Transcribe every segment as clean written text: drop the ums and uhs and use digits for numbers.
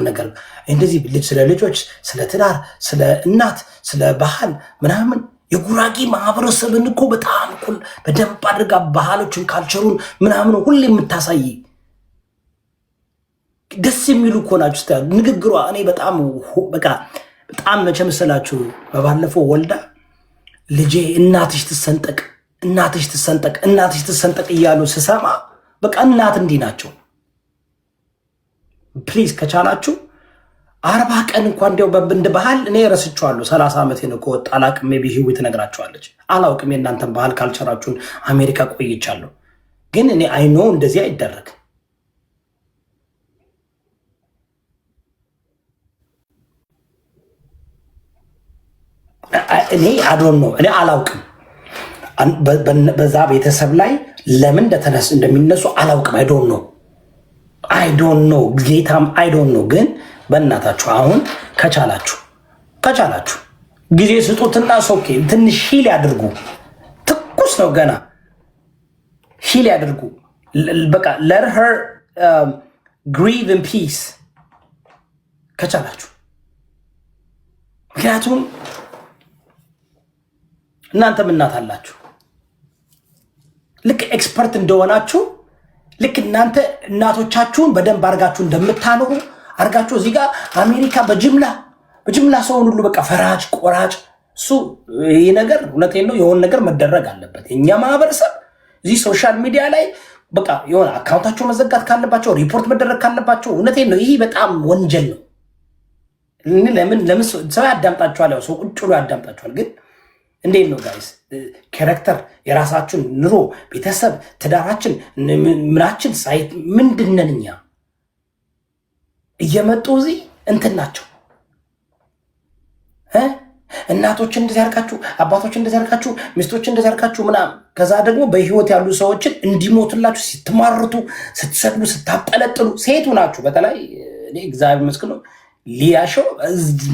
ነገር እንደዚህ ስለ ልጆች፣ ስለ ትዳር፣ ስለ እናት፣ ስለ ባህል ምናምን የጉራጌ ማህበረሰብን እኮ በጣም እኮ በደንብ አድርጋ ባህሎችን culture ኡን ምናምን ሁሌ የምታሳይ ደስ የሚሉ እኮ ናችሁ። ንግግሯ እኔ በጣም በቃ በጣም መቼ መሰላችሁ፣ በባለፈው ወልዳ ልጄ እናትሽ ትሰንጠቅ፣ እናትሽ ትሰንጠቅ፣ እናትሽ ትሰንጠቅ እያሉ ስሰማ በቃ እናት እንዲህ ናቸው። Please ከቻላችሁ 40 ቀን እንኳ እንዲያው እንደ ባህል እኔ ረስቼዋለሁ። 30 ዓመቴ ነው ከወጣ አላቅም። Maybe ህይወት ትነግራቸዋለች። አላውቅም የእናንተን ባህል culture ኣችሁን። አሜሪካ ቆይቻለሁ፣ ግን እኔ I know እንደዚህ አይደረግም። እኔ I don't know፣ እኔ አላውቅም። በዛ ቤተሰብ ላይ ለምን እንደሚነሱ አላውቅም። I don't know፣ I don't know፣ ጌታም I don't know። ግን በእናታችሁ አሁን ከቻላችሁ ከቻላችሁ ጊዜ ስጡትና okay ትንሽ heal ያድርጉ። ትኩስ ነው ገና፣ heal ያድርጉ። በቃ let her grieve in peace ከቻላችሁ። ምክንያቱም እናንተም እናት አላችሁ። ልክ expert እንደሆናችሁ፣ ልክ እናንተ እናቶቻችሁን በደንብ አድርጋችሁ እንደምታኖሩ አድርጋችሁ እዚህ ጋር አሜሪካ በጅምላ በጅምላ ሰውን ሁሉ በቃ ፈራጅ ቆራጭ። እሱ ይህ ነገር እውነቴን ነው፣ የሆነ ነገር መደረግ አለበት። የእኛ ማህበረሰብ እዚህ social media ላይ በቃ የሆነ account ኣቸው መዘጋት ካለባቸው፣ ሪፖርት መደረግ ካለባቸው፣ እውነቴን ነው፣ ይህ በጣም ወንጀል ነው። ለምን ለምን ሰው ያዳምጣችኋል? ያው ሰው ቁጭ ብሎ ያዳምጣችኋል። ግን እንዴት ነው guys? Character፣ የራሳችን ኑሮ፣ ቤተሰብ፣ ትዳራችን፣ ምናችን ሳይት ምንድነን እኛ? እየመጡ እዚህ እንትን ናቸው። እናቶች እንደዚህ ያርጋችሁ፣ አባቶች እንደዚህ ያርጋችሁ፣ ሚስቶች እንደዚህ ያርጋችሁ ምናምን። ከዛ ደግሞ በህይወት ያሉ ሰዎችን እንዲሞቱላችሁ ስትማርቱ፣ ስትሰድቡ፣ ስታጠለጥሉ ሴቱ ናችሁ። በተለይ እኔ እግዚአብሔር ይመስገን ነው ሊያሾው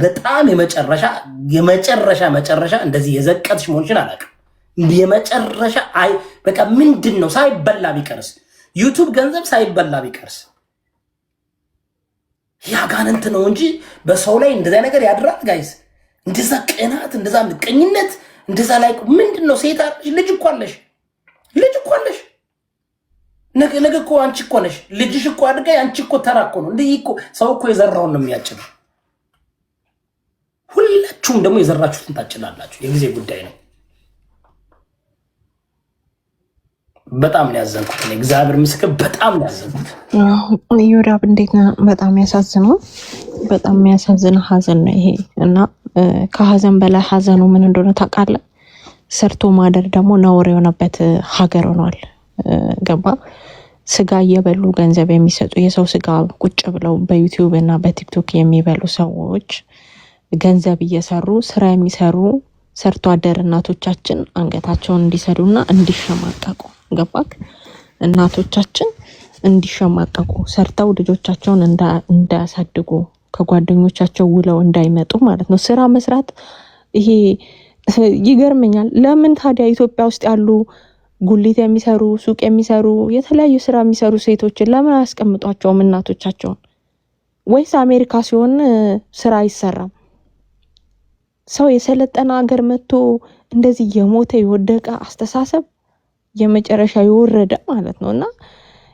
በጣም የመጨረሻ የመጨረሻ መጨረሻ እንደዚህ የዘቀጥሽ መሆንሽን አላውቅም። የመጨረሻ አይ በቃ ምንድን ነው፣ ሳይበላ ቢቀርስ፣ YouTube ገንዘብ ሳይበላ ቢቀርስ ያጋንንት ነው እንጂ በሰው ላይ እንደዛ ነገር ያድራል guys። እንደዛ ቅናት፣ እንደዛ ምቀኝነት፣ እንደዛ ላይ ምንድን ነው? ሴት ልጅ እኮ አለሽ፣ ልጅ እኮ አለሽ። ነገ ነገ እኮ አንቺ እኮ ነሽ። ልጅሽ እኮ አድጋ አንቺ እኮ ተራ እኮ ነው። እንደዚህ እኮ ሰው እኮ የዘራውን ነው የሚያጭደው። ሁላችሁም ደግሞ የዘራችሁትን ታጭዳላችሁ። የጊዜ ጉዳይ ነው። በጣም ነው ያዘንኩት። እኔ እግዚአብሔር ምስክር በጣም ነው ያዘንኩት። ዮዳብ እንዴት ነው? በጣም ያሳዝነው። በጣም የሚያሳዝን ሀዘን ነው ይሄ እና ከሀዘን በላይ ሀዘኑ ምን እንደሆነ ታውቃለህ? ሰርቶ ማደር ደግሞ ነውር የሆነበት ሀገር ሆኗል። ገባ? ስጋ እየበሉ ገንዘብ የሚሰጡ፣ የሰው ስጋ ቁጭ ብለው በ YouTube እና በ TikTok የሚበሉ ሰዎች ገንዘብ እየሰሩ፣ ስራ የሚሰሩ ሰርቶ አደር እናቶቻችን አንገታቸውን እንዲሰዱና እንዲሸማቀቁ፣ ገባክ? እናቶቻችን እንዲሸማቀቁ፣ ሰርተው ልጆቻቸውን እንዳያሳድጉ፣ ከጓደኞቻቸው ውለው እንዳይመጡ ማለት ነው። ስራ መስራት ይሄ ይገርመኛል። ለምን ታዲያ ኢትዮጵያ ውስጥ ያሉ ጉሊት የሚሰሩ፣ ሱቅ የሚሰሩ፣ የተለያዩ ስራ የሚሰሩ ሴቶችን ለምን አያስቀምጧቸውም እናቶቻቸውን? ወይስ አሜሪካ ሲሆን ስራ አይሰራም? ሰው የሰለጠነ ሀገር መጥቶ እንደዚህ የሞተ የወደቀ አስተሳሰብ፣ የመጨረሻ የወረደ ማለት ነው እና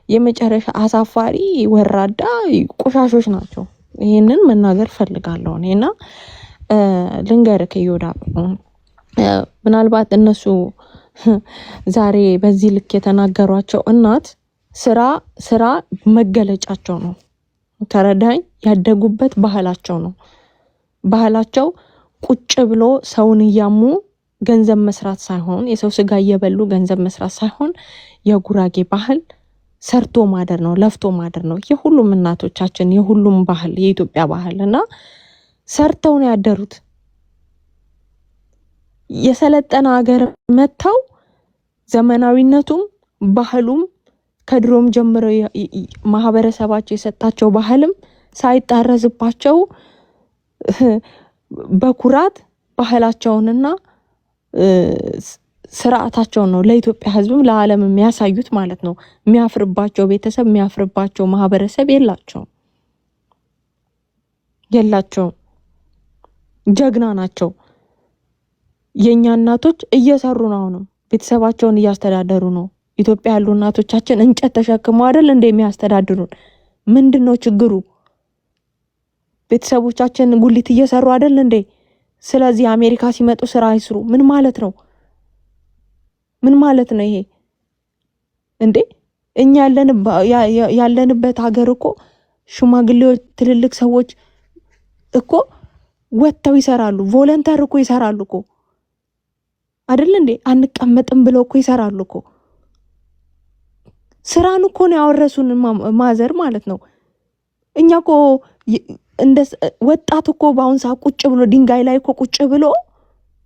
የመጨረሻ አሳፋሪ ወራዳ ቆሻሾች ናቸው። ይህንን መናገር ፈልጋለሁ እኔ። እና ልንገርህ ዮዳ፣ ምናልባት እነሱ ዛሬ በዚህ ልክ የተናገሯቸው እናት ስራ ስራ መገለጫቸው ነው። ተረዳኝ። ያደጉበት ባህላቸው ነው። ባህላቸው ቁጭ ብሎ ሰውን እያሙ ገንዘብ መስራት ሳይሆን፣ የሰው ስጋ እየበሉ ገንዘብ መስራት ሳይሆን የጉራጌ ባህል ሰርቶ ማደር ነው፣ ለፍቶ ማደር ነው። የሁሉም እናቶቻችን የሁሉም ባህል የኢትዮጵያ ባህል እና ሰርተው ነው ያደሩት። የሰለጠነ ሀገር መጥተው ዘመናዊነቱም ባህሉም ከድሮም ጀምረው ማህበረሰባቸው የሰጣቸው ባህልም ሳይጣረዝባቸው በኩራት ባህላቸውንና ስርዓታቸውን ነው ለኢትዮጵያ ሕዝብም ለዓለም የሚያሳዩት ማለት ነው። የሚያፍርባቸው ቤተሰብ፣ የሚያፍርባቸው ማህበረሰብ የላቸውም። የላቸውም። ጀግና ናቸው። የእኛ እናቶች እየሰሩ ነው። አሁንም ቤተሰባቸውን እያስተዳደሩ ነው። ኢትዮጵያ ያሉ እናቶቻችን እንጨት ተሸክመው አይደል እንደ የሚያስተዳድሩን? ምንድን ነው ችግሩ? ቤተሰቦቻችን ጉሊት እየሰሩ አይደል እንዴ? ስለዚህ አሜሪካ ሲመጡ ስራ አይስሩ ምን ማለት ነው? ምን ማለት ነው ይሄ እንዴ? እኛ ያለንበት ሀገር እኮ ሽማግሌዎች፣ ትልልቅ ሰዎች እኮ ወጥተው ይሰራሉ። Volunteer እኮ ይሰራሉ እኮ አይደል እንዴ? አንቀመጥም ብለው እኮ ይሰራሉ እኮ። ስራን እኮ ነው ያወረሱን mother ማለት ነው። እኛ እኮ እንደ ወጣት እኮ በአሁን ሰዓት ቁጭ ብሎ ድንጋይ ላይ እኮ ቁጭ ብሎ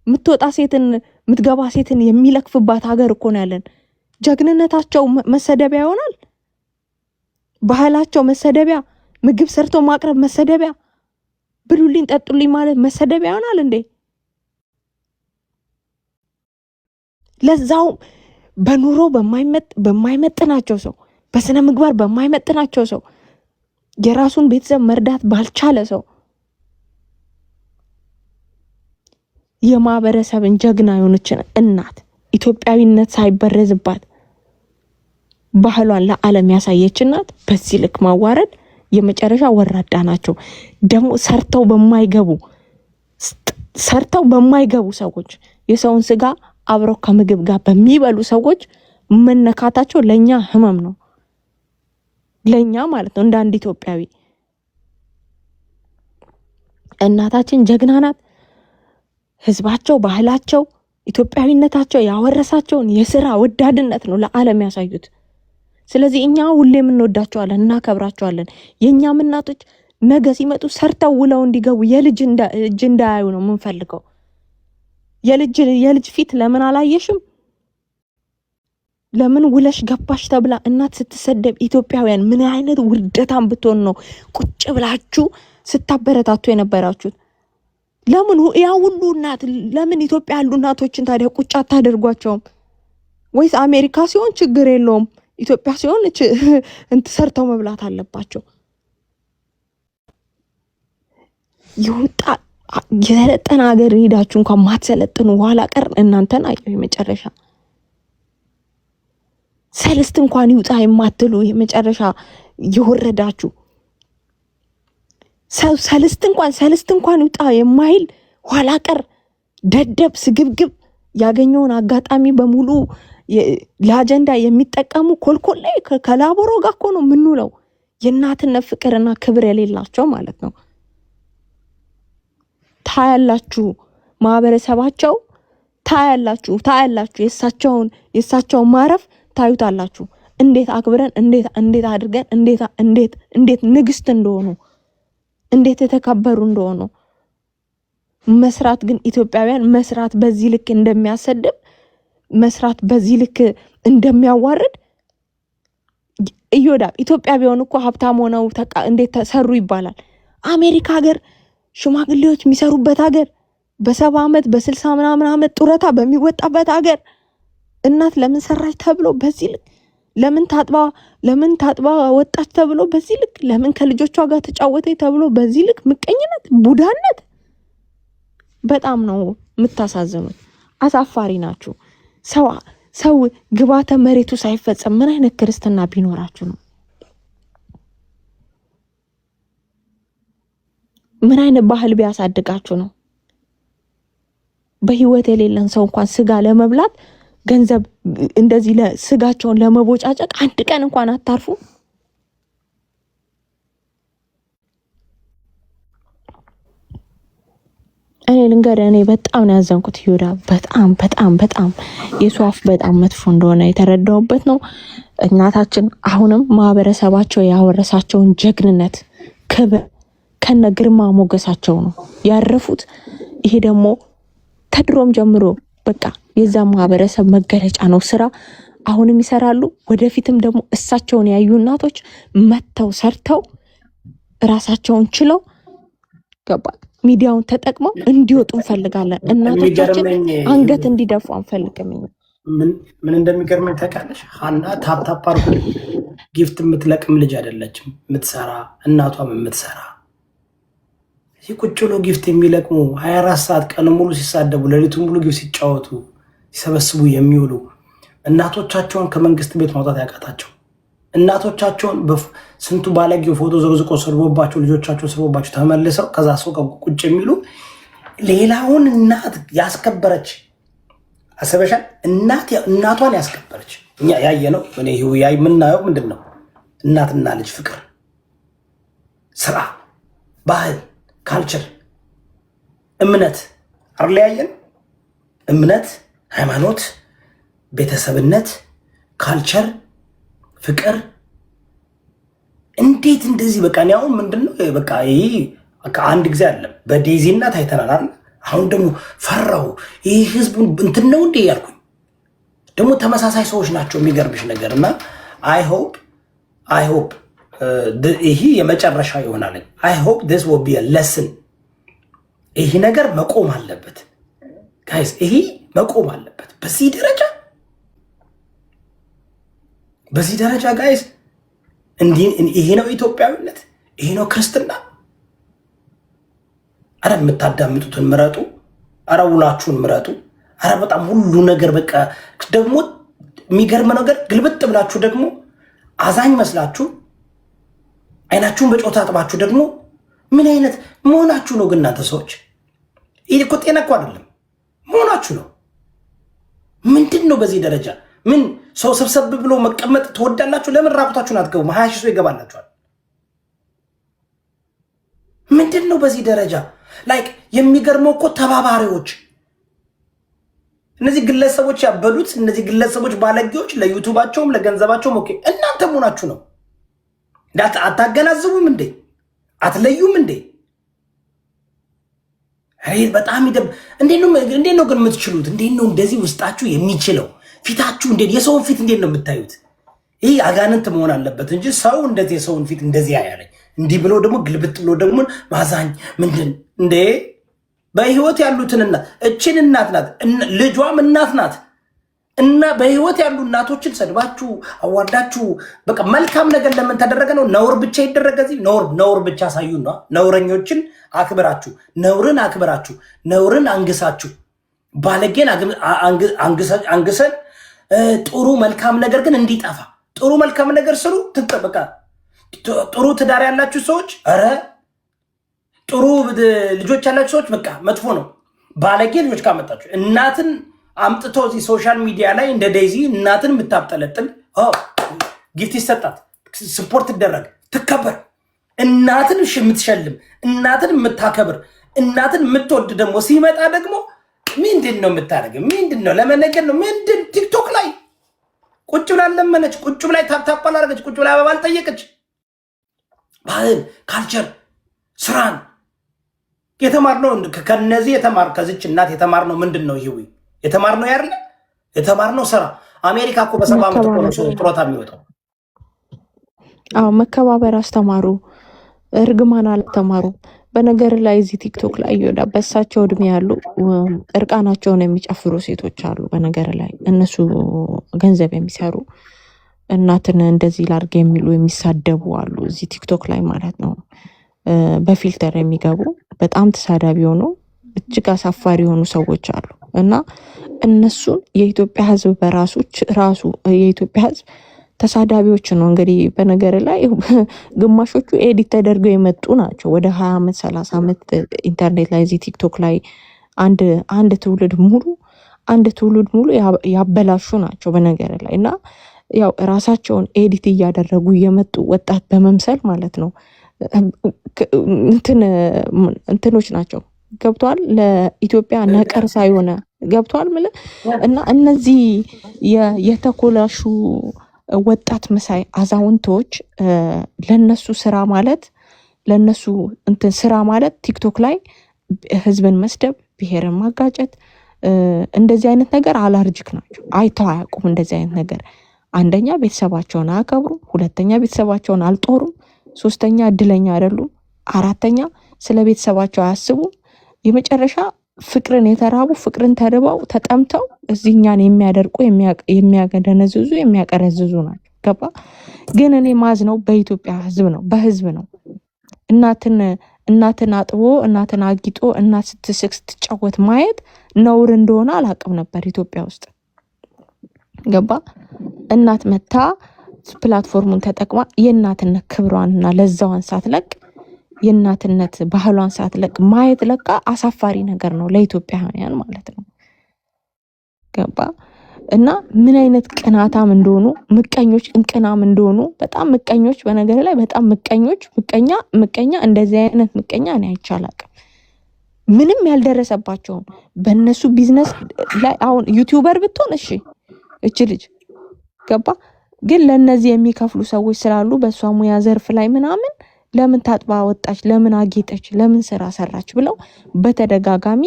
የምትወጣ ሴትን የምትገባ ሴትን የሚለክፍባት ሀገር እኮ ነው ያለን። ጀግንነታቸው መሰደቢያ ይሆናል። ባህላቸው መሰደቢያ፣ ምግብ ሰርቶ ማቅረብ መሰደቢያ፣ ብሉልኝ ጠጡልኝ ማለት መሰደቢያ ይሆናል እንዴ? ለዛውም በኑሮ በማይመጥናቸው ሰው፣ በስነ ምግባር በማይመጥናቸው ሰው፣ የራሱን ቤተሰብ መርዳት ባልቻለ ሰው የማህበረሰብን ጀግና የሆነችን እናት ኢትዮጵያዊነት ሳይበረዝባት ባህሏን ለዓለም ያሳየች እናት በዚህ ልክ ማዋረድ የመጨረሻ ወራዳ ናቸው። ደግሞ ሰርተው በማይገቡ ሰዎች፣ የሰውን ስጋ አብረው ከምግብ ጋር በሚበሉ ሰዎች መነካታቸው ለእኛ ህመም ነው፣ ለእኛ ማለት ነው። እንደ አንድ ኢትዮጵያዊ እናታችን ጀግና ናት። ህዝባቸው፣ ባህላቸው፣ ኢትዮጵያዊነታቸው ያወረሳቸውን የስራ ወዳድነት ነው ለዓለም ያሳዩት። ስለዚህ እኛ ሁሌም እንወዳቸዋለን፣ እናከብራቸዋለን። የእኛም እናቶች ነገ ሲመጡ ሰርተው ውለው እንዲገቡ የልጅ እጅ እንዳያዩ ነው የምንፈልገው። የልጅ ፊት ለምን አላየሽም? ለምን ውለሽ ገባሽ ተብላ እናት ስትሰደብ ኢትዮጵያውያን ምን አይነት ውርደታም ብትሆን ነው ቁጭ ብላችሁ ስታበረታቱ የነበራችሁት? ለምን ያ ሁሉ እናት፣ ለምን ኢትዮጵያ ያሉ እናቶችን ታዲያ ቁጭ አታደርጓቸውም? ወይስ አሜሪካ ሲሆን ችግር የለውም፣ ኢትዮጵያ ሲሆን እንትን ሰርተው መብላት አለባቸው? የወጣ የሰለጠነ ሀገር ሄዳችሁ እንኳን ማትሰለጥኑ ኋላ ቀር እናንተን አየሁ። የመጨረሻ ሰልስት እንኳን ይውጣ የማትሉ የመጨረሻ የወረዳችሁ ሰው፣ ሰልስት እንኳን ይውጣ የማይል ኋላ ቀር ደደብ ስግብግብ፣ ያገኘውን አጋጣሚ በሙሉ ለአጀንዳ የሚጠቀሙ ኮልኮሌ ከላቦሮ ጋር እኮ ነው የምንውለው። የእናትነት ፍቅርና ክብር የሌላቸው ማለት ነው። ታያላችሁ፣ ማህበረሰባቸው ታያላችሁ፣ የእሳቸውን ማረፍ ታዩታላችሁ። እንዴት አክብረን፣ እንዴት አድርገን፣ እንዴት ንግስት እንደሆኑ፣ እንዴት የተከበሩ እንደሆኑ። መስራት ግን ኢትዮጵያውያን መስራት በዚህ ልክ እንደሚያሰድብ፣ መስራት በዚህ ልክ እንደሚያዋርድ። እዮዳብ፣ ኢትዮጵያ ቢሆን እኮ ሀብታም ሆነው እንዴት ተሰሩ ይባላል። አሜሪካ ሀገር ሽማግሌዎች የሚሰሩበት ሀገር፣ በ70 ዓመት በ60 ምናምን ዓመት ጡረታ በሚወጣበት ሀገር እናት ለምን ሰራች ተብሎ በዚህ ልክ፣ ለምን ታጥባ ወጣች ተብሎ በዚህ ልክ፣ ለምን ከልጆቿ ጋር ተጫወተች ተብሎ በዚህ ልክ ምቀኝነት፣ ቡዳነት፣ በጣም ነው የምታሳዝኑት። አሳፋሪ ናችሁ። ሰው ግባተ መሬቱ ሳይፈጸም ምን አይነት ክርስትና ቢኖራችሁ ነው? ምን አይነት ባህል ቢያሳድጋችሁ ነው? በህይወት የሌለን ሰው እንኳን ስጋ ለመብላት ገንዘብ እንደዚህ ስጋቸውን ለመቦጫጨቅ አንድ ቀን እንኳን አታርፉ። እኔ ልንገርህ፣ እኔ በጣም ነው ያዘንኩት ይሁዳ። በጣም በጣም በጣም የሱ አፍ በጣም መጥፎ እንደሆነ የተረዳሁበት ነው። እናታችን አሁንም ማህበረሰባቸው ያወረሳቸውን ጀግንነት፣ ክብር ከነ ግርማ ሞገሳቸው ነው ያረፉት። ይሄ ደግሞ ከድሮም ጀምሮ በቃ የዛ ማህበረሰብ መገለጫ ነው። ስራ አሁንም ይሰራሉ። ወደፊትም ደግሞ እሳቸውን ያዩ እናቶች መጥተው ሰርተው ራሳቸውን ችለው ገባል ሚዲያውን ተጠቅመው እንዲወጡ እንፈልጋለን። እናቶቻችን አንገት እንዲደፉ አንፈልግም። ምን እንደሚገርመኝ ታውቂያለሽ? ሀና tap tap አድርጎ gift የምትለቅም ልጅ አይደለችም። የምትሰራ፣ እናቷም የምትሰራ። ቁጭ ብሎ gift የሚለቅሙ፣ 24 ሰዓት ቀን ሙሉ ሲሳደቡ፣ ሌሊቱን ሙሉ gift ሲጫወቱ ሲሰበስቡ የሚውሉ፣ እናቶቻቸውን ከመንግስት ቤት ማውጣት ያቃታቸው፣ እናቶቻቸውን ስንቱ ባለጌው ፎቶ ዘቅዝቆ ሰድቦባቸው፣ ልጆቻቸውን ሰድቦባቸው ተመልሰው ከዛ ሰው ጋር ቁጭ የሚሉ፣ ሌላውን እናት ያስከበረች አሰበሻል፣ እናት እናቷን ያስከበረች እኛ ያየነው የምናየው ምንድን ነው? እናትና ልጅ ፍቅር፣ ስራ፣ ባህል፣ culture፣ እምነት አርለያየን እምነት፣ ሃይማኖት፣ ቤተሰብነት፣ culture፣ ፍቅር እንዴት እንደዚህ በቃ እኔ አሁን ምንድነው በቃ ይሄ አንድ ጊዜ አለም በዴዚ እናት አይተናል አይደል? አሁን ደግሞ ፈራው። ይህ ህዝቡን እንትን ነው እንዴ ያልኩኝ ደግሞ ተመሳሳይ ሰዎች ናቸው። የሚገርምሽ ነገር እና I hope ይህ የመጨረሻ ይሆናል። I hope this will be lesson። ይህ ነገር መቆም አለበት guys፣ ይሄ መቆም አለበት። በዚህ ደረጃ guys፣ ይሄ ነው ኢትዮጵያዊነት፣ ይሄ ነው ክርስትና። አረ የምታዳምጡትን ምረጡ። አረ ውላችሁን ምረጡ። አረ በጣም ሁሉ ነገር በቃ ደግሞ የሚገርም ነገር ግልብጥ ብላችሁ ደግሞ አዛኝ መስላችሁ አይናችሁን በጨው ታጥባችሁ ደግሞ ምን አይነት መሆናችሁ ነው ግን እናንተ ሰዎች? ይህ እኮ ጤና እኮ አይደለም፣ መሆናችሁ ነው። ምንድን ነው በዚህ ደረጃ ምን ሰው ሰብሰብ ብሎ መቀመጥ ትወዳላችሁ? ለምን ራቁታችሁን አትገቡም? 20,000 ሰው ይገባላችኋል። ምንድን ነው በዚህ ደረጃ like የሚገርመው እኮ ተባባሪዎች እነዚህ ግለሰቦች ያበዱት፣ እነዚህ ግለሰቦች ባለጌዎች ለ YouTube ኣቸውም ለገንዘባቸውም okay፣ እናንተ መሆናችሁ ነው። አታገናዝቡም እንዴ? አትለዩም እንዴ? በጣም ይደብ። እንዴት ነው ግን የምትችሉት? እንዴት ነው እንደዚህ ውስጣችሁ የሚችለው? ፊታችሁ እንዴት፣ የሰውን ፊት እንዴት ነው የምታዩት? ይህ አጋንንት መሆን አለበት እንጂ ሰው እንደዚህ የሰውን ፊት እንደዚህ ያያለኝ እንዲህ ብሎ ደግሞ ግልብጥ ብሎ ደግሞ ማዛኝ ምንድን እንዴ? በህይወት ያሉትን እናት፣ እችን እናት ናት፣ ልጇም እናት ናት። እና በህይወት ያሉ እናቶችን ሰድባችሁ አዋርዳችሁ በቃ መልካም ነገር ለምን ተደረገ ነው? ነውር ብቻ ይደረገ እዚህ ነውር ነውር ብቻ ሳዩ ነው። ነውረኞችን አክብራችሁ፣ ነውርን አክብራችሁ፣ ነውርን አንግሳችሁ፣ ባለጌን አንግሰን ጥሩ መልካም ነገር ግን እንዲጠፋ፣ ጥሩ መልካም ነገር ስሩ። በቃ ጥሩ ትዳር ያላችሁ ሰዎች፣ ኧረ ጥሩ ልጆች ያላችሁ ሰዎች በቃ መጥፎ ነው። ባለጌ ልጆች ካመጣችሁ፣ እናትን አምጥቶ እዚህ social media ላይ እንደ ዴይዚ እናትን የምታብጠለጥል gift ይሰጣት፣ support ትደረግ፣ ትከበር። እናትን የምትሸልም፣ እናትን የምታከብር፣ እናትን የምትወድ ደግሞ ሲመጣ ደግሞ ምንድን ነው የምታደርገው? ምንድን ነው ለመነገር ነው? ምንድን TikTok ላይ ቁጭ ብላ ለመነች፣ ቁጭ ብላ tap tap አላደረገች፣ ቁጭ ብላ አበባ አልጠየቀች። ባህል፣ culture፣ ስራን የተማርነው ከነዚህ የተማር ከዚች እናት የተማርነው ምንድን ነው? ይሄ የተማርነው ያለ የተማርነው ስራ አሜሪካ እኮ በ70 ዓመት እኮ ነው ሰው ጡረታ የሚወጣው። አዎ፣ መከባበር አስተማሩ፣ እርግማን አልተማሩ። በነገር ላይ እዚህ TikTok ላይ ይወዳ በእሳቸው እድሜ ያሉ እርቃናቸውን የሚጨፍሩ ሴቶች አሉ። በነገር ላይ እነሱ ገንዘብ የሚሰሩ፣ እናትን እንደዚህ ላርግ የሚሉ፣ የሚሳደቡ አሉ። እዚህ TikTok ላይ ማለት ነው። በ filter የሚገቡ በጣም ተሳዳቢ የሆኑ፣ እጅግ አሳፋሪ የሆኑ ሰዎች አሉ። እና እነሱን የኢትዮጵያ ሕዝብ በራሱ ራሱ የኢትዮጵያ ሕዝብ ተሳዳቢዎች ነው። እንግዲህ በነገር ላይ ግማሾቹ edit ተደርገው የመጡ ናቸው። ወደ 20 ዓመት 30 ዓመት ኢንተርኔት ላይ እዚህ TikTok ላይ አንድ ትውልድ ሙሉ ያበላሹ ናቸው። በነገር ላይ እና ያው ራሳቸውን edit እያደረጉ የመጡ ወጣት በመምሰል ማለት ነው እንትኖች ናቸው። ገብቷል። ለኢትዮጵያ ነቀርሳ የሆነ ገብቷል ምል እና እነዚህ የተኮላሹ ወጣት መሳይ አዛውንቶች ለነሱ ስራ ማለት፣ ለነሱ እንትን ስራ ማለት TikTok ላይ ህዝብን መስደብ፣ ብሔርን ማጋጨት፣ እንደዚህ አይነት ነገር allergic ናቸው። አይተው አያውቁም እንደዚህ አይነት ነገር። አንደኛ ቤተሰባቸውን አያከብሩም፣ ሁለተኛ ቤተሰባቸውን አልጦሩም፣ ሶስተኛ እድለኛ አይደሉም፣ አራተኛ ስለ ቤተሰባቸው አያስቡም። የመጨረሻ ፍቅርን የተራቡ፣ ፍቅርን ተርበው ተጠምተው እዚህ እኛን የሚያደርቁ፣ የሚያደነዝዙ፣ የሚያቀረዝዙ ናቸው። ገባ? ግን እኔ ማዝነው በኢትዮጵያ ህዝብ ነው፣ በህዝብ ነው። እናትን እናትን አጥቦ፣ እናትን አጊጦ፣ እናት ስትስቅ ስትጫወት ማየት ነውር እንደሆነ አላውቅም ነበር ኢትዮጵያ ውስጥ። ገባ? እናት መታ platform ኡን ተጠቅማ የእናትነት ክብሯንና ለዛዋን ሳትለቅ፣ የእናትነት ባህሏን ሳትለቅ ማየት ለካ አሳፋሪ ነገር ነው ለኢትዮጵያውያን ማለት ነው። ገባ? እና ምን አይነት ቅናታም እንደሆኑ፣ ምቀኞች፣ እንቅናም እንደሆኑ፣ በጣም ምቀኞች፣ በነገር ላይ በጣም ምቀኞች፣ ምቀኛ ምቀኛ፣ እንደዚህ አይነት ምቀኛ እኔ አይቼ አላውቅም። ምንም ያልደረሰባቸውን በእነሱ ቢዝነስ ላይ፣ አሁን YouTuber ብትሆን እሺ እች ልጅ፣ ገባ? ግን ለእነዚህ የሚከፍሉ ሰዎች ስላሉ በእሷ ሙያ ዘርፍ ላይ ምናምን ለምን ታጥባ ወጣች፣ ለምን አጌጠች፣ ለምን ስራ ሰራች ብለው በተደጋጋሚ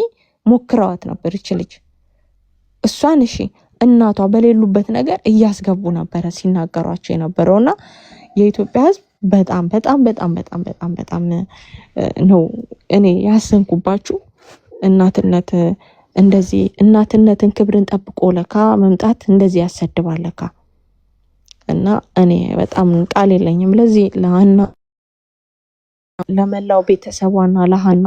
ሞክረዋት ነበር እች ልጅ። እሷን እሺ እናቷ በሌሉበት ነገር እያስገቡ ነበረ ሲናገሯቸው የነበረው። እና የኢትዮጵያ ሕዝብ በጣም በጣም በጣም በጣም በጣም በጣም ነው እኔ ያዘንኩባችሁ። እናትነት እንደዚህ፣ እናትነትን ክብርን ጠብቆ ለካ መምጣት እንደዚህ ያሰድባል ለካ። እና እኔ በጣም ቃል የለኝም ለዚህ፣ ለሀና፣ ለመላው ቤተሰቧና ለሀና።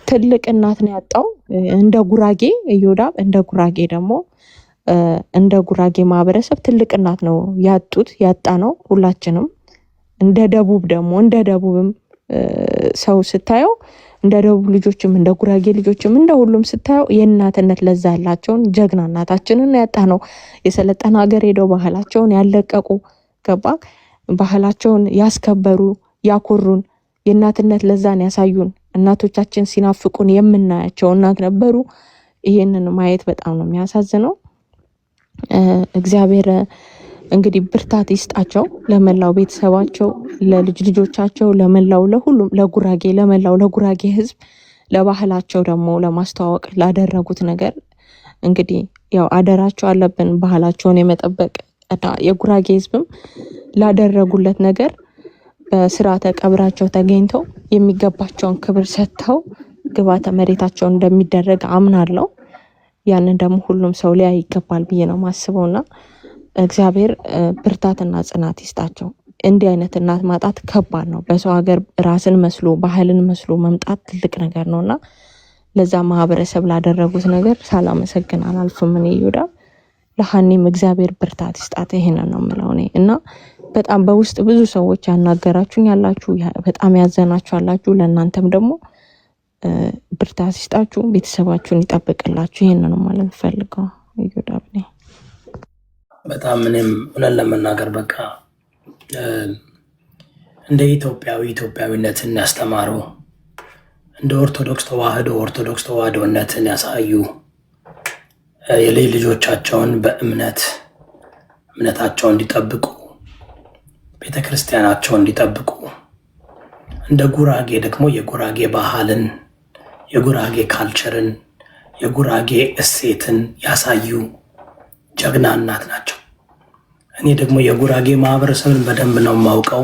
ትልቅ እናት ነው ያጣው። እንደ ጉራጌ እዮዳብ፣ እንደ ጉራጌ ደግሞ፣ እንደ ጉራጌ ማህበረሰብ ትልቅ እናት ነው ያጡት፣ ያጣ ነው ሁላችንም። እንደ ደቡብ ደግሞ፣ እንደ ደቡብም ሰው ስታየው፣ እንደ ደቡብ ልጆችም እንደ ጉራጌ ልጆችም እንደ ሁሉም ስታየው የእናትነት ለዛ ያላቸውን ጀግና እናታችንን ያጣ ነው። የሰለጠነ ሀገር ሄደው ባህላቸውን ያለቀቁ፣ ገባ፣ ባህላቸውን ያስከበሩ፣ ያኮሩን፣ የእናትነት ለዛን ያሳዩን፣ እናቶቻችን ሲናፍቁን የምናያቸው እናት ነበሩ። ይሄንን ማየት በጣም ነው የሚያሳዝነው። እግዚአብሔር እንግዲህ ብርታት ይስጣቸው ለመላው ቤተሰባቸው፣ ለልጅ ልጆቻቸው፣ ለመላው ለሁሉም ለጉራጌ፣ ለመላው ለጉራጌ ሕዝብ፣ ለባህላቸው ደግሞ ለማስተዋወቅ ላደረጉት ነገር። እንግዲህ ያው አደራቸው አለብን ባህላቸውን የመጠበቅ። እና የጉራጌ ሕዝብም ላደረጉለት ነገር በስርዓተ ቀብራቸው ተገኝተው የሚገባቸውን ክብር ሰጥተው ግብዓተ መሬታቸውን እንደሚደረግ አምናለሁ። ያንን ደግሞ ሁሉም ሰው ሊያይ ይገባል ብዬ ነው ማስበው። እና እግዚአብሔር ብርታትና ጽናት ይስጣቸው። እንዲህ አይነት እናት ማጣት ከባድ ነው። በሰው ሀገር ራስን መስሎ፣ ባህልን መስሎ መምጣት ትልቅ ነገር ነው። እና ለዛ ማህበረሰብ ላደረጉት ነገር ሳላመሰግን አላልፍም። እኔ ይሁዳ ለሀኔም እግዚአብሔር ብርታት ይስጣት። ይሄንን ነው የምለው እኔ። እና በጣም በውስጥ ብዙ ሰዎች ያናገራችሁኝ ያላችሁ፣ በጣም ያዘናችሁ አላችሁ። ለእናንተም ደግሞ ብርታት ይስጣችሁ፣ ቤተሰባችሁን ይጠብቅላችሁ። ይሄንን ነው ማለት ፈልገው ይሁዳ። በጣም እኔም እውነት ለመናገር በቃ እንደ ኢትዮጵያዊ ኢትዮጵያዊነትን ያስተማሩ፣ እንደ ኦርቶዶክስ ተዋህዶ ኦርቶዶክስ ተዋህዶነትን ያሳዩ፣ የልጅ ልጆቻቸውን በእምነት እምነታቸውን እንዲጠብቁ፣ ቤተ ክርስቲያናቸውን እንዲጠብቁ፣ እንደ ጉራጌ ደግሞ የጉራጌ ባህልን፣ የጉራጌ culture ን፣ የጉራጌ እሴትን ያሳዩ ጀግና እናት ናቸው። እኔ ደግሞ የጉራጌ ማህበረሰብን በደንብ ነው የማውቀው።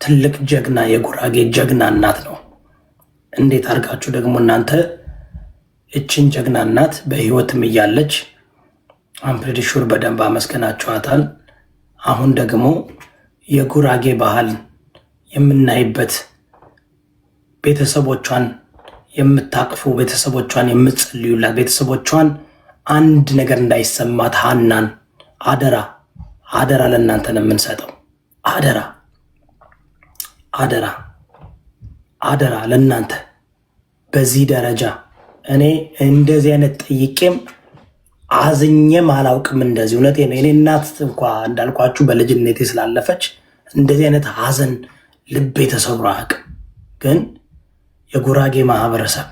ትልቅ ጀግና፣ የጉራጌ ጀግና እናት ነው። እንዴት አድርጋችሁ ደግሞ እናንተ እችን ጀግና እናት በህይወትም እያለች I'm pretty sure በደንብ አመስገናችኋታል። አሁን ደግሞ የጉራጌ ባህል የምናይበት፣ ቤተሰቦቿን የምታቅፉ፣ ቤተሰቦቿን የምትጸልዩላት፣ ቤተሰቦቿን አንድ ነገር እንዳይሰማት ሀናን አደራ፣ አደራ ለእናንተ ነው የምንሰጠው። አደራ፣ አደራ፣ አደራ ለእናንተ። በዚህ ደረጃ እኔ እንደዚህ አይነት ጠይቄም አዝኜም አላውቅም። እንደዚህ እውነቴን ነው። የኔ እናት እንኳ እንዳልኳችሁ በልጅነቴ ስላለፈች እንደዚህ አይነት ሀዘን ልቤ ተሰብሮ አያውቅም። ግን የጉራጌ ማህበረሰብ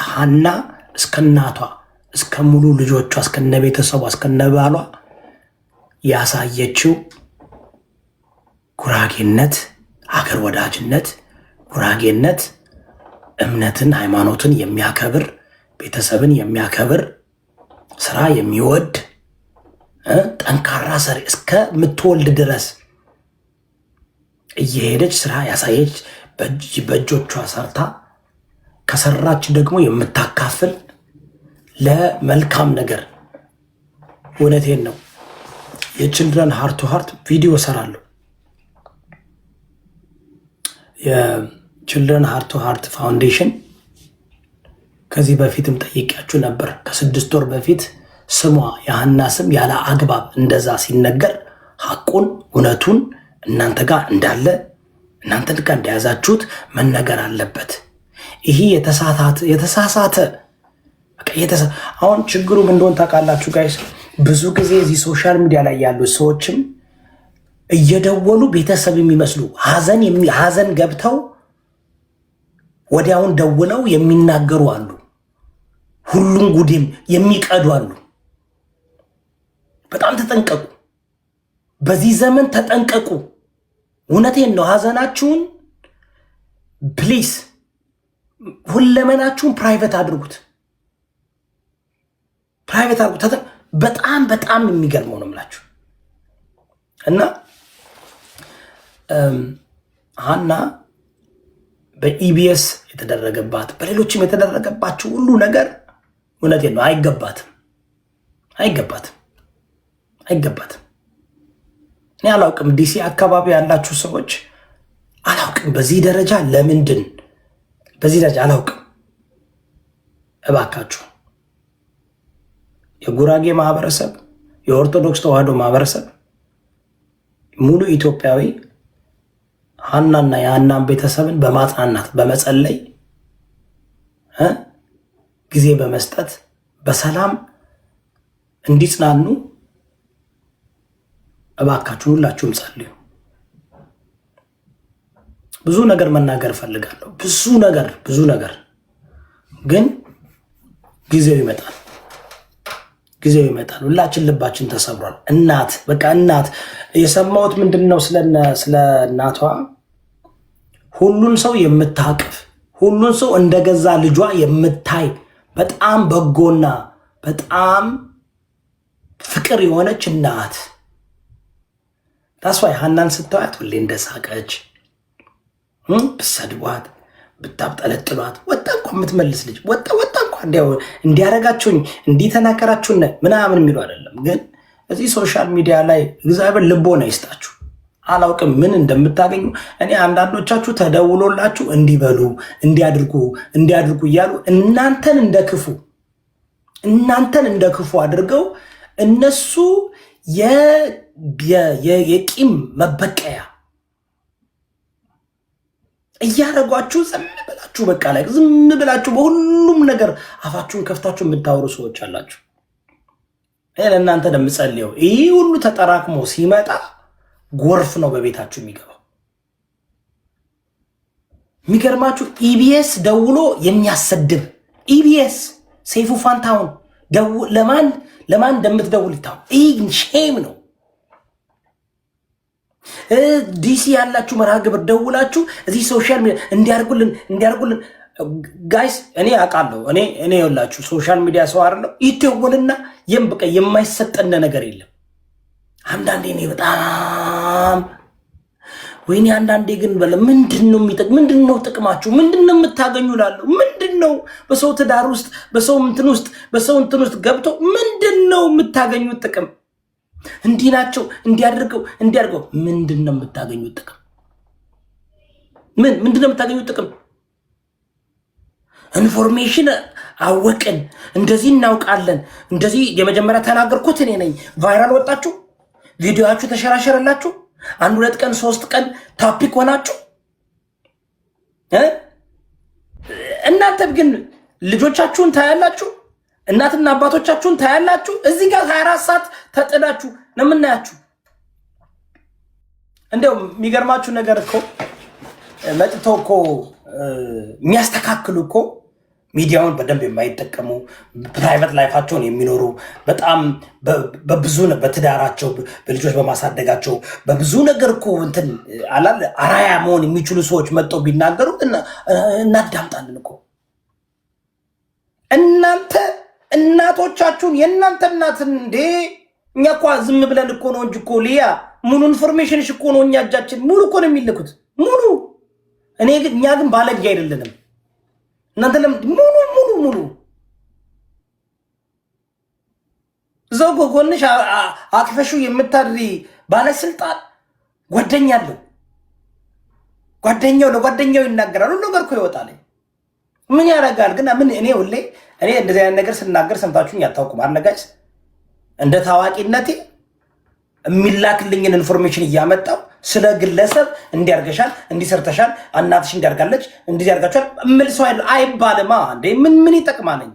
ሀና እስከ እናቷ፣ እስከ ሙሉ ልጆቿ፣ እስከነ ቤተሰቧ፣ እስከነ ባሏ ያሳየችው ጉራጌነት፣ ሀገር ወዳጅነት፣ ጉራጌነት እምነትን፣ ሃይማኖትን የሚያከብር፣ ቤተሰብን የሚያከብር፣ ስራ የሚወድ፣ ጠንካራ ሰሪ እስከምትወልድ ድረስ። እየሄደች ስራ ያሳየች፣ በእጆቿ ሰርታ ከሰራች ደግሞ የምታካፍል ለመልካም ነገር። እውነቴን ነው። የ Children Heart to Heart ቪዲዮ ሰራለሁ። የ Children Heart to Heart Foundation ከዚህ በፊትም ጠይቂያችሁ ነበር። ከ6 ወር በፊት ስሟ፣ የሀና ስም ያለ አግባብ እንደዛ ሲነገር ሐቁን እውነቱን እናንተ ጋር እንዳለ፣ እናንተ ጋር እንደያዛችሁት መነገር አለበት። ይሄ የተሳሳተ። አሁን ችግሩ ምን እንደሆነ ታውቃላችሁ guys? ብዙ ጊዜ እዚህ social media ላይ ያሉ ሰዎችም እየደወሉ ቤተሰብ የሚመስሉ ሀዘን ገብተው ወዲያውን ደውለው የሚናገሩ አሉ። ሁሉም ጉዴም የሚቀዱ አሉ። በጣም ተጠንቀቁ። በዚህ ዘመን ተጠንቀቁ። እውነቴን ነው። ሀዘናችሁን please ሁለመናችሁን private አድርጉት። Private አድርጉት። በጣም በጣም የሚገርመው ነው የምላችሁ። እና ሀና በኢቢኤስ የተደረገባት፣ በሌሎችም የተደረገባቸው ሁሉ ነገር እውነቴን ነው፣ አይገባትም፣ አይገባትም፣ አይገባትም። እኔ አላውቅም፣ ዲሲ አካባቢ ያላችሁ ሰዎች አላውቅም፣ በዚህ ደረጃ ለምንድን በዚህ ደረጃ አላውቅም። እባካችሁ የጉራጌ ማህበረሰብ፣ የኦርቶዶክስ ተዋህዶ ማህበረሰብ፣ ሙሉ ኢትዮጵያዊ ሀናና የሀናን ቤተሰብን በማጽናናት፣ በመጸለይ፣ ጊዜ በመስጠት በሰላም እንዲጽናኑ እባካችሁ ሁላችሁም ጸልዩ። ብዙ ነገር መናገር እፈልጋለሁ። ብዙ ነገር፣ ብዙ ነገር፣ ግን ጊዜው ይመጣል። ጊዜው ይመጣል። ሁላችን ልባችን ተሰብሯል። እናት፣ በቃ እናት፣ የሰማሁት ምንድን ነው ስለ እናቷ? ሁሉን ሰው የምታቅፍ፣ ሁሉን ሰው እንደገዛ ልጇ የምታይ፣ በጣም በጎና በጣም ፍቅር የሆነች እናት። That's why ሀናን ስታያት ሁሌ እንደሳቀች፣ ብሰድቧት ብታብጠለጥሏት ወጣ እንኳ የምትመልስ ልጅ፣ ወጣ ወጣ እንኳ እንዲያረጋችሁኝ እንዲተናከራችሁን ምናምን የሚሉ አይደለም። ግን እዚህ social media ላይ እግዚአብሔር ልቦና ይስጣችሁ። አላውቅም ምን እንደምታገኙ። እኔ አንዳንዶቻችሁ ተደውሎላችሁ እንዲበሉ፣ እንዲያድርጉ፣ እንዲያድርጉ እያሉ እናንተን እንደ ክፉ አድርገው እነሱ የቂም መበቀያ እያደረጓችሁ ዝም ብላችሁ፣ በቃ ላይ ዝም ብላችሁ በሁሉም ነገር አፋችሁን ከፍታችሁ የምታወሩ ሰዎች አላችሁ። እኔ ለእናንተ ነው የምጸልየው። ይህ ሁሉ ተጠራቅሞ ሲመጣ ጎርፍ ነው በቤታችሁ የሚገባው። የሚገርማችሁ ኢቢኤስ ደውሎ የሚያሰድብ፣ ኢቢኤስ ሰይፉ ፋንታሁን ለማን ለማን እንደምትደውል ይታወቅ። ይህ shame ነው። ዲሲ ያላችሁ መርሃ ግብር ደውላችሁ እዚህ social media እንዲያርጉልን እንዲያርጉልን፣ guys እኔ አውቃለሁ። እኔ የላችሁ social media ሰው አይደለሁ። ይደወልና በቃ የማይሰጠን ነገር የለም። አንዳንዴ እኔ በጣም ወይኔ፣ አንዳንዴ ግን በለ ምንድን ነው የሚጠቅ ምንድን ነው ጥቅማችሁ? ምንድን ነው የምታገኙ እላለሁ። ምንድን ነው በሰው ትዳር ውስጥ፣ በሰው እንትን ውስጥ፣ በሰው እንትን ውስጥ ገብቶ ምንድን ነው የምታገኙት ጥቅም? እንዲህ ናቸው፣ እንዲያደርገው እንዲያደርገው ምንድን ነው የምታገኙት ጥቅም? ምንድን ነው የምታገኙት ጥቅም? Information አወቅን፣ እንደዚህ እናውቃለን፣ እንደዚህ የመጀመሪያ ተናገርኩት እኔ ነኝ። Viral ወጣችሁ፣ ቪዲዮችሁ ተሸራሸረላችሁ፣ አንድ 2 ቀን 3 ቀን topic ሆናችሁ። እናንተ ግን ልጆቻችሁን ታያላችሁ፣ እናትና አባቶቻችሁን ታያላችሁ። እዚህ ጋር 24 ሰዓት ተጥዳችሁ ነው የምናያችሁ። እንደው የሚገርማችሁ ነገር እኮ መጥተው እኮ የሚያስተካክሉ እኮ ሚዲያውን በደንብ የማይጠቀሙ፣ private life ኣቸውን የሚኖሩ፣ በጣም በብዙ በትዳራቸው፣ በልጆች በማሳደጋቸው በብዙ ነገር እኮ እንትን አላል አራያ መሆን የሚችሉ ሰዎች መጥተው ቢናገሩ እናዳምጣለን እኮ። እናንተ እናቶቻችሁን፣ የእናንተ እናትን እንዴ፣ እኛ እኮ ዝም ብለን እኮ ነው እንጂ እኮ ሊያ ሙሉ information እኮ ነው እኛ እጃችን ሙሉ እኮ ነው የሚልኩት ሙሉ። እኔ ግን እኛ ግን ባለጌ አይደለንም። እናንተ ለምን ሙሉ ሙሉ ሙሉ እዛው እኮ ጎንሽ አቅፈሹ የምታድሪ ባለስልጣን ጓደኛ አለው። ጓደኛው ለጓደኛው ይናገራል። ሁሉ ነገር እኮ ይወጣል። ምን ያደርጋል ግን ምን እኔ ሁሌ እኔ እንደዚህ አይነት ነገር ስናገር ሰምታችሁኝ አታውቁም። አነጋጭ እንደ ታዋቂነቴ የሚላክልኝን information እያመጣው ስለ ግለሰብ እንዲያርገሻል፣ እንዲሰርተሻል፣ እናትሽ እንዲያርጋለች፣ እንዲህ ያርጋችኋል እምል ሰው አይባልማ እንዴ! ምን ምን ይጠቅማለኝ?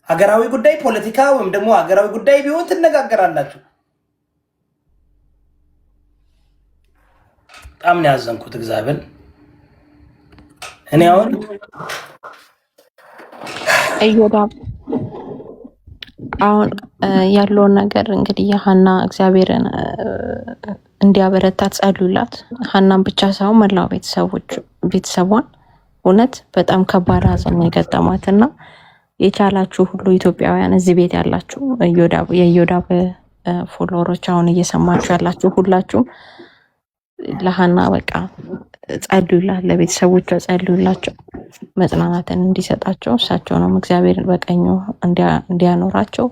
ሀገራዊ ጉዳይ ፖለቲካ ወይም ደግሞ ሀገራዊ ጉዳይ ቢሆን ትነጋገራላችሁ። በጣም ነው ያዘንኩት። እግዚአብሔር እኔ አሁን እዮዳብ አሁን ያለውን ነገር እንግዲህ የሀና እግዚአብሔርን እንዲያበረታት ጸልዩላት። ሀናን ብቻ ሳይሆን መላው ቤተሰቦች ቤተሰቧን እውነት በጣም ከባድ ሀዘን የገጠማት እና የቻላችሁ ሁሉ ኢትዮጵያውያን እዚህ ቤት ያላችሁ የእዮዳብ follower ኦች አሁን እየሰማችሁ ያላችሁ ሁላችሁም ለሀና በቃ ጸልዩላት፣ ለቤተሰቦቿ ጸልዩላቸው፣ መጽናናትን እንዲሰጣቸው እሳቸውንም እግዚአብሔር በቀኙ እንዲያኖራቸው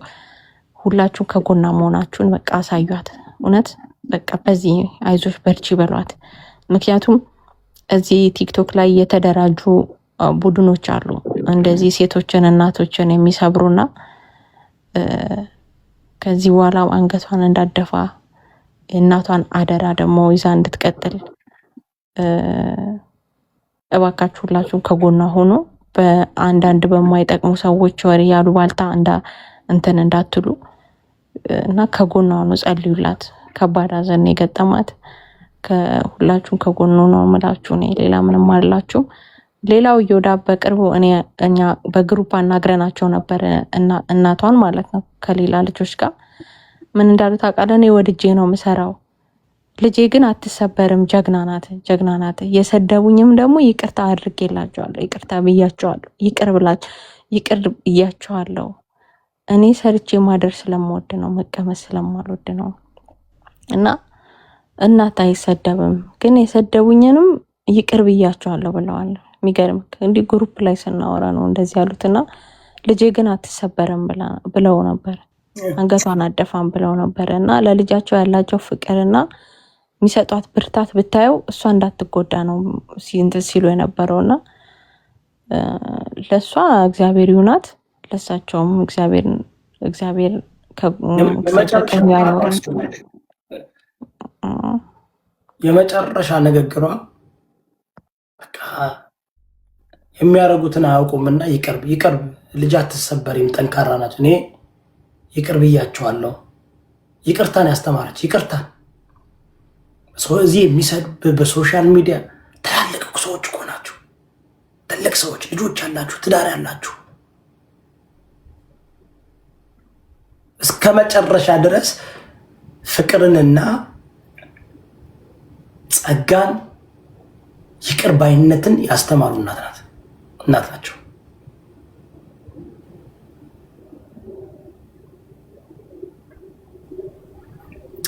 ሁላችሁ ከጎና መሆናችሁን በቃ አሳዩት። እውነት በቃ በዚህ አይዞሽ በርቺ በሏት። ምክንያቱም እዚህ ቲክቶክ ላይ የተደራጁ ቡድኖች አሉ እንደዚህ ሴቶችን እናቶችን የሚሰብሩና ከዚህ በኋላ አንገቷን እንዳደፋ የእናቷን አደራ ደግሞ ይዛ እንድትቀጥል እባካችሁ ሁላችሁም ከጎኗ ሆኖ በአንዳንድ በማይጠቅሙ ሰዎች ወሬ ያሉ ባልታ እንትን እንዳትሉ እና ከጎኗ ሆኖ ጸልዩላት። ከባድ ሐዘን የገጠማት ከሁላችሁም ከጎኗ ነው የምላችሁ። እኔ ሌላ ምንም አላችሁ። ሌላው እዮዳብ በቅርቡ እኔ እኛ በ group አናግረናቸው ነበር እናቷን ማለት ነው ከሌላ ልጆች ጋር ምን እንዳሉ ታውቃለህ? እኔ ወድጄ ነው የምሰራው፣ ልጄ ግን አትሰበርም፣ ጀግና ናት፣ ጀግና ናት። የሰደቡኝም ደግሞ ይቅርታ አድርጌላቸዋለሁ፣ ይቅርታ ብያቸዋለሁ፣ ይቅር ብላቸው ይቅር ብያቸዋለሁ። እኔ ሰርቼ ማደር ስለምወድ ነው፣ መቀመጥ ስለማልወድ ነው። እና እናት አይሰደብም፣ ግን የሰደቡኝንም ይቅር ብያቸዋለሁ ብለዋል። የሚገርም እንዲህ group ላይ ስናወራ ነው እንደዚህ ያሉትና ልጄ ግን አትሰበርም ብለው ነበር፣ አንገቷን አደፋም ብለው ነበር። እና ለልጃቸው ያላቸው ፍቅርና የሚሰጧት ብርታት ብታየው እሷ እንዳትጎዳ ነው እንትን ሲሉ የነበረው እና ለእሷ እግዚአብሔር ይሁናት፣ ለእሳቸውም እግዚአብሔር እግዚአብሔር ከቀኝ ያኖራል። የመጨረሻ ንግግሯ በቃ የሚያደርጉትን አያውቁምና ይቅርብ ይቅርብ፣ ልጅ አትሰበሪም፣ ጠንካራ ናት። እኔ ይቅር ብያቸዋለሁ። ይቅርታን ያስተማረች ይቅርታን እዚህ የሚሰድብ በ social media ትላልቅ ሰዎች እኮ ናቸው። ትልቅ ሰዎች ልጆች ያላችሁ ትዳር ያላችሁ እስከ መጨረሻ ድረስ ፍቅርንና ጸጋን ይቅር ባይነትን ያስተማሩ እናት ናት እናት ናቸው።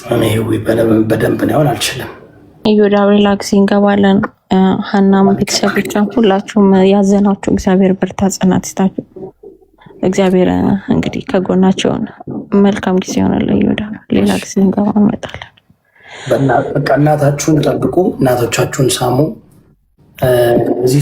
እኔ በደንብ ነው አልችልም። እዮዳብ ሌላ ጊዜ እንገባለን። ሀናም ቤተሰቦቿን ሁላችሁም ያዘናችሁ እግዚአብሔር ብርታ ጽናት ይስጣችሁ። እግዚአብሔር እንግዲህ ከጎናቸውን መልካም ጊዜ ይሆናል። እዮዳብ ሌላ ጊዜ እንገባ እንመጣለን። በቃ እናታችሁን ጠብቁ፣ እናቶቻችሁን ሳሙ። እዚህ